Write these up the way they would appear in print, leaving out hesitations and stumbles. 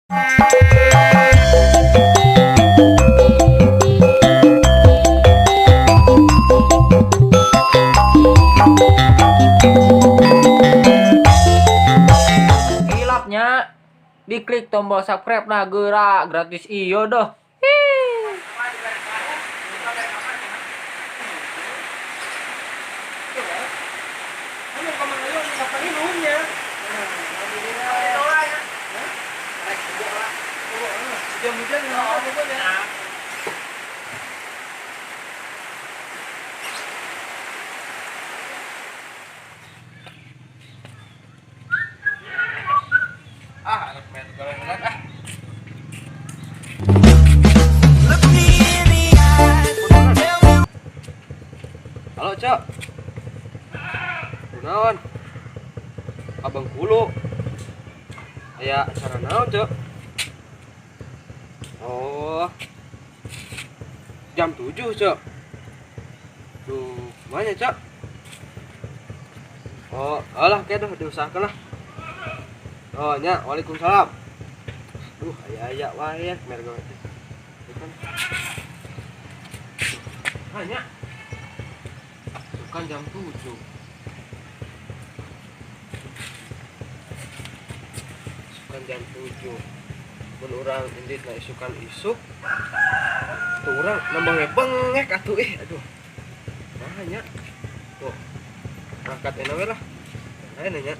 Hilapnya diklik tombol subscribe nah gerak gratis iyo doh. Ah, anak main gorengan ah. Halo, Cok. Kunaon? Ka Bengkulu. Aya acara naon, Cok? Oh. Jam 7, Cok. Duh, mana, Cok? Oh, alah kayak dah diusahakan lah. Oh, nya, waalaikumsalam. Duh, aya-aya wae ya, mer gawe teh. Kan. Hanya. Bukan jam 7. Isukan jam 7. Mun urang indit na isukan isuk. Tuh urang nambah we bengek atuh ih, aduh. Nah, tuh. Berangkat enak we lah. Lain nya.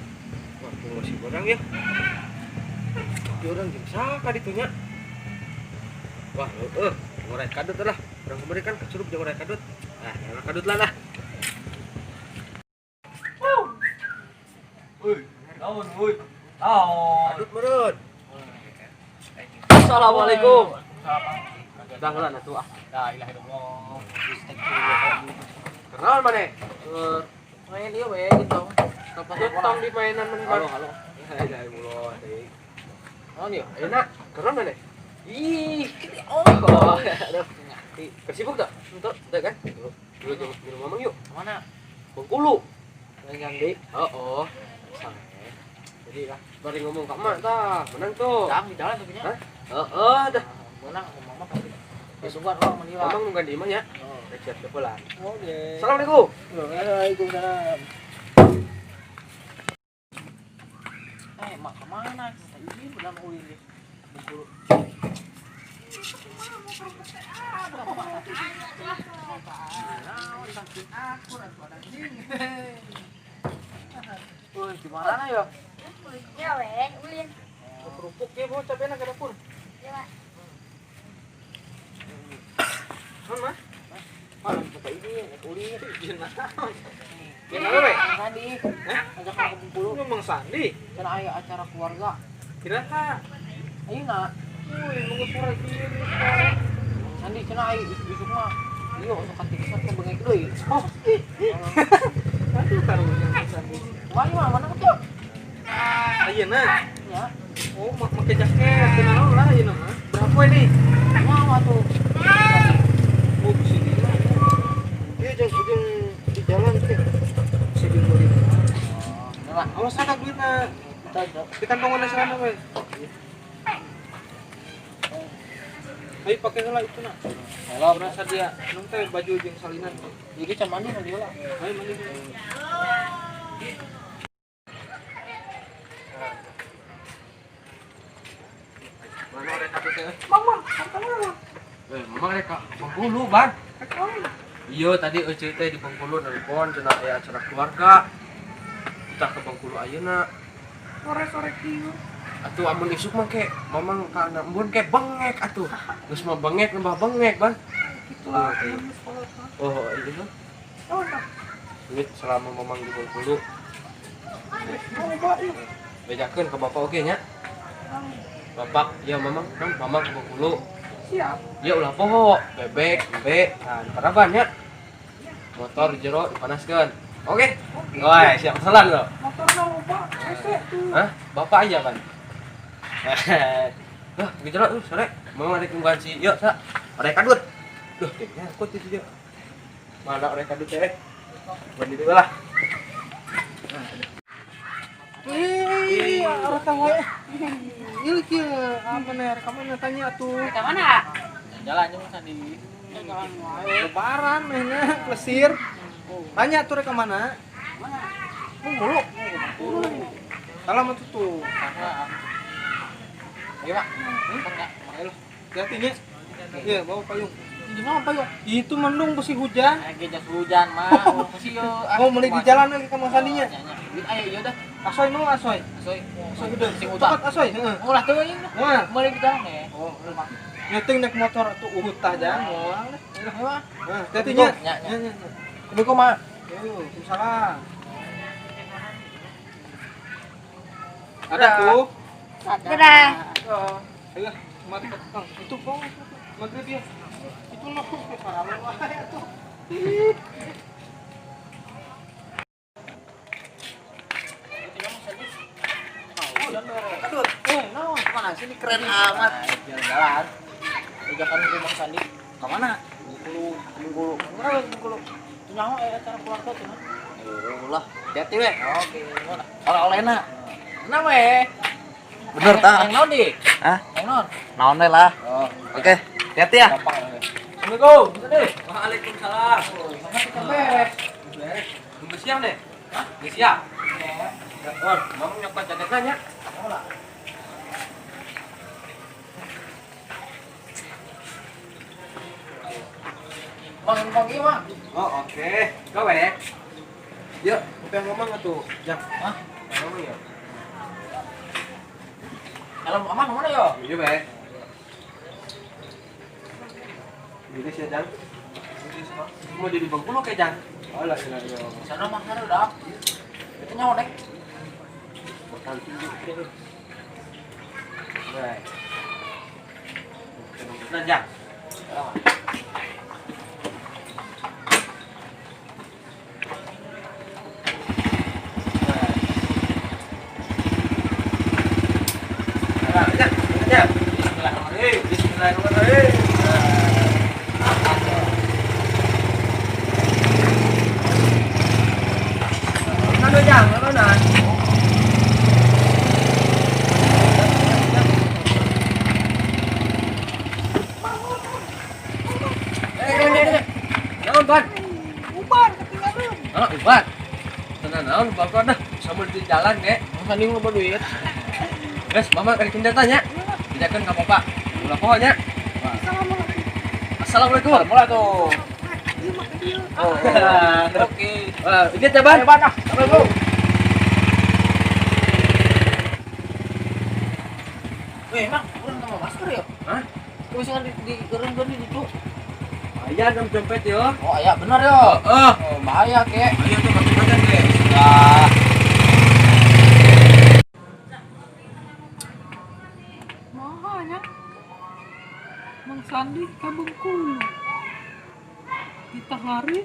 Wah, masih barang ya. Tapi orang jeung saka ditunya. Wah, heeh, ngorek kadut lah. Urang kemarin kan kecurup jeung ngorek kadut. Ah, ngorek kadut lah nah. Woi, naon woi? Naon? Kadut meureun. Assalamualaikum. Dah heula atuh ah. La ilaha illallah. Kenal maneh? Main dia we gitu. Tong di mainan maneh. Halo, halo. La ilaha illallah. Teuing. Naon ieu? Ayeuna kenal maneh? Ih, oh. Oh, aduh. Kesibuk tak? Untuk, teu kan? Dulu jeung di rumah Mang yuk. Mana? Bengkulu. Main yang di. Oh, oh. Sange. Jadi lah, bari ngomong ka emak tah, menang tuh. Dang di jalan tapi nya. Hah? Heeh, dah. Menang mama pasti. Besok orang mandi lah. Mamang nungguan di imah nya. Oh. Rek siap-siap lah. Oke. Assalamualaikum. Waalaikumsalam. Eh, mak kemana? Minta izin udah mau ulin deh. Bengkulu. Woi, gimana ya? Ya weh, ulin. Kerupuk ya, Bu, capek ke dapur. Ya, Pak. Non, Mas. Mana minta izin, naik ulin. Izin naon? Ya, kenapa, we? Sandi. Ajak ke Bengkulu. Ngomong Sandi. Cenah aya acara keluarga. Kira-kira. Ayeuna, Woi, nunggu sore kieu sore. Sandi cenah aya isuk mah. Iya, sok katikisan ke bengek deui. Oh. Aduh, karunya Sandi. Kumaha mah mana tuh? Ayeuna. Ya, Oh, make jaket, teu naon lah ayeuna mah. Berapa ini? kumaha tuh? Sandi. Oh, di sini lah. Iya, jeung jeung di jalan teh. Si jeung meuli. Oh, bener lah. Awas ada duitna. Kita Di kantongan sana we. Ayo pakai heula itu nak. Hello, Berasa dia nung teh baju jeung salinan. Jadi can mandi mandi lah. Ayo mandi. Mana rek kadut teh? Mama, santai. Eh, mamang rek ka Bengkulu, Ban. Iya, tadi euceu teh di Bengkulu nelpon cenah aya acara keluarga. Kita ke Bengkulu ayeuna. Sore-sore kieu. Atuh amun isuk mah ke mamang ka anak embun ke bengek atuh. Geus mah bengek nambah bengek, Ban. Gitu lah, Oh, iya. sekolah mah. Oh, iya. Oh, nah. Duit selama mamang di Bengkulu. Loba ieu. Bejakeun ke bapak oge nya. Bapak, ya mamang, kan mamang ke Bengkulu. Siap. Ya ulah poho, bebek, embe, nah di paraban nya. Motor jero dipanaskeun. Oke. Wah, siap keselan lo. Motorna loba, hese tuh. Hah? Bapak aja kan? Lah, di jero tuh sore. Mamang ada tungguan si, yuk, sa. Orek kadut. Duh, nyangkut itu dia. Mana orek kadut teh? Buat itu lah. Ih, arah wae. Ieu kieu apa nih rek mana tanya atuh. Ka mana? Jalan jeung Sandi. Jalan wae. Lebaran mehna plesir. Tanya atuh rek ka mana? Mana? Bengkulu. Salam atuh tuh. Ayo, Pak. Enggak. Ayo. Hati-hati nya. Iya, bawa payung. Gimana payung? Itu mendung pasti hujan. Lagi jas hujan mah. Pasti yo. Mau beli di jalan lagi ke Mang Sandinya. Duit ayo ya udah. Asoy mau asoy. Asoy. Asoy udah. Sing utah. Cepat asoy, heeh. Ulah teuing. Wah, Meuli di jalan ya. oh, nyeting naik motor tuh utah jangan moal. Ayo, Pak. Nah, hati-hati nya. Nya, nya. Nya, nya. Assalamualaikum, Mak. Yo, salam. Ada tuh. Dadah. Ayo, mari ke tukang. Itu bang, maghrib ya. Itu noh, salaman wae atuh. Aduh, naon? Mana sini keren amat. Jalan-jalan. Ajakan ke Mang Sandi. Ka mana? Bengkulu, Bengkulu. Kenapa Bengkulu? Itu nyaho acara keluarga tuh. Oh lah, hati-hati we. Oke, mana? Oleh-olehna. Kenapa we? Bener ta? Yang naon di? Hah? Yang naon? Naon we lah. Oh, Oke, hati-hati ya. gampang. Assalamualaikum. Sandi. Waalaikumsalam. Sama kita beres. Beres. Belum siap deh. Hah? Belum siap. Ya. Oh, mau nyokot jaketnya nya. Lah. Mang, mang ieu, Mang. Oh, oke. Gawe. Yuk, apa yang ngomong atuh? Jam. Hah? Yang ngomong ya? Helm aman mana yo? Iya, Be. Gini sih, Jang. Mau jadi Bengkulu kayak Jang. Oh lah, lah, ya. Sana mah sana udah. Itu nyawa deh. Bakal tinggi. Baik. Nah, Jang. Nah, Jang, Jang. Bismillahirrahmanirrahim. Bismillahirrahmanirrahim. Ano Jang? Ano na? Naon, Ban? Ubar ketinggalan. Ah, ubar. Tenang naon, bapak dah. Sambil di jalan, Nek. Mang Sandi loba duit. Guys, mama kali tanya. Dijakan ka bapak. Ulah poho nya. Assalamualaikum. Mulai tuh. Oh, Oke. Wah, ini ya, Ban. Ayo, Ban ah. Assalamualaikum. Weh, Mang, urang sama masker ya? Hah? Tuh sih di kereun di ditu. Aya dalam dompet yo. Oh, iya bener yo. Heeh. Oh, bahaya kek. Ayo tuh makan deh. Nah. Mahanya. Mang Sandi ka Bengkulu. Kita hari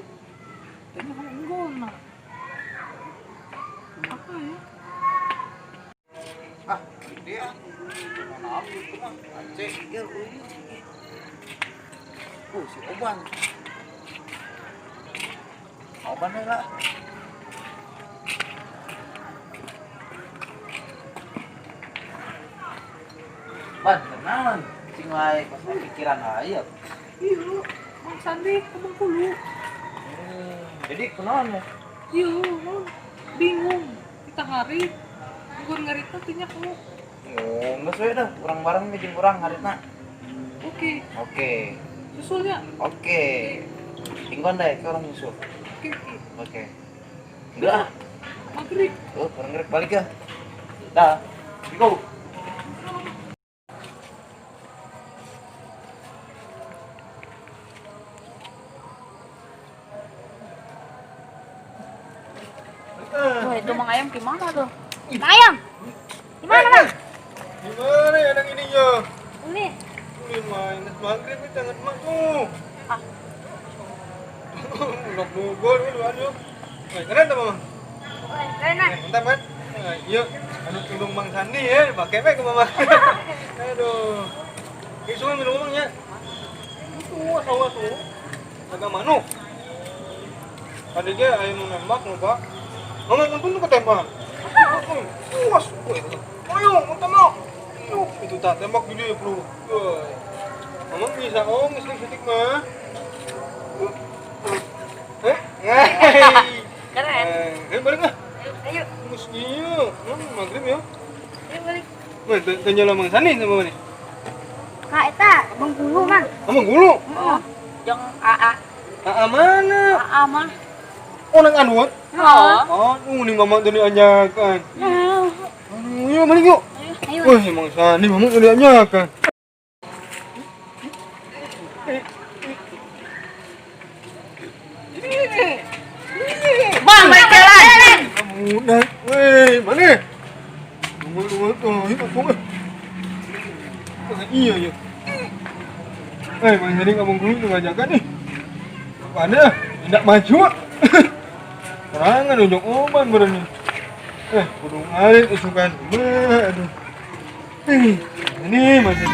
tengah unggona. Apa ya? Ah, dia. Mana itu mah? Aceh, ieu euy. Si Oban. Oban we lah. Ban, kenalan. Sing wae pas pikiran wae ya. Iya, Mang Sandi ka Bengkulu. Jadi kunaon ya? Iya, Mang. Bingung. Kita hari nggon ngarita teh nya kamu. Oh, geus we dah, urang bareng jeung urang haritna. Oke, Oke. susulnya. Oke. Tinggon deh, ke orang nyusul. Oke, oke. Oke. Enggak. Maghrib. Oh, kurang gerak balik ya. Dah. Go. Wah, itu Mang Ayam gimana tuh? Mang Ayam. Gimana, Bang? Gimana ya anak ininya? Ini. Ini main maghrib nih jangan mak tuh. Ah. Udah bogor lu aduh. Nah, keren tuh mama. Keren ah. Mantap kan? Nah, iya, anu tudung Bang Sandi ya, pakai pe ke mama. Aduh. Ini sungai minum ngomongnya. Itu sawah tuh. Agak manuk. Tadi dia ayo nembak lupa. Mama untung tuh ketembak. Puas, woi. Ayo, tembak. Yuk, itu tak tembak gede bro. Woi. Mamang bisa om, setik-setik mah. Eh? Keren. Eh, balik lah. Ayo. Mus iya, maghrib ya. Ayo balik. Woi, tanya lah Mang Sani sama mana? Kak eta Bengkulu, Mang. Oh, Bengkulu. Heeh. Jeung AA. AA mana? AA mah. Oh, nang Anwar. Oh. Oh, ini mama tadi anjakan. Aduh, yuk balik yuk. Ayo. Wih, Mang Sani, mama tadi anjakan. Bang, balik jalan. Kamu dah, weh, mana? Tunggu, tunggu, tunggu, yuk, tunggu. Iya, iya. Eh, Bang Sani kamu guru tuh ngajakan nih. Mana? Tidak maju. Serangan ujung oban berani. Eh, kudu ngarit isukan. Aduh. Ini masih.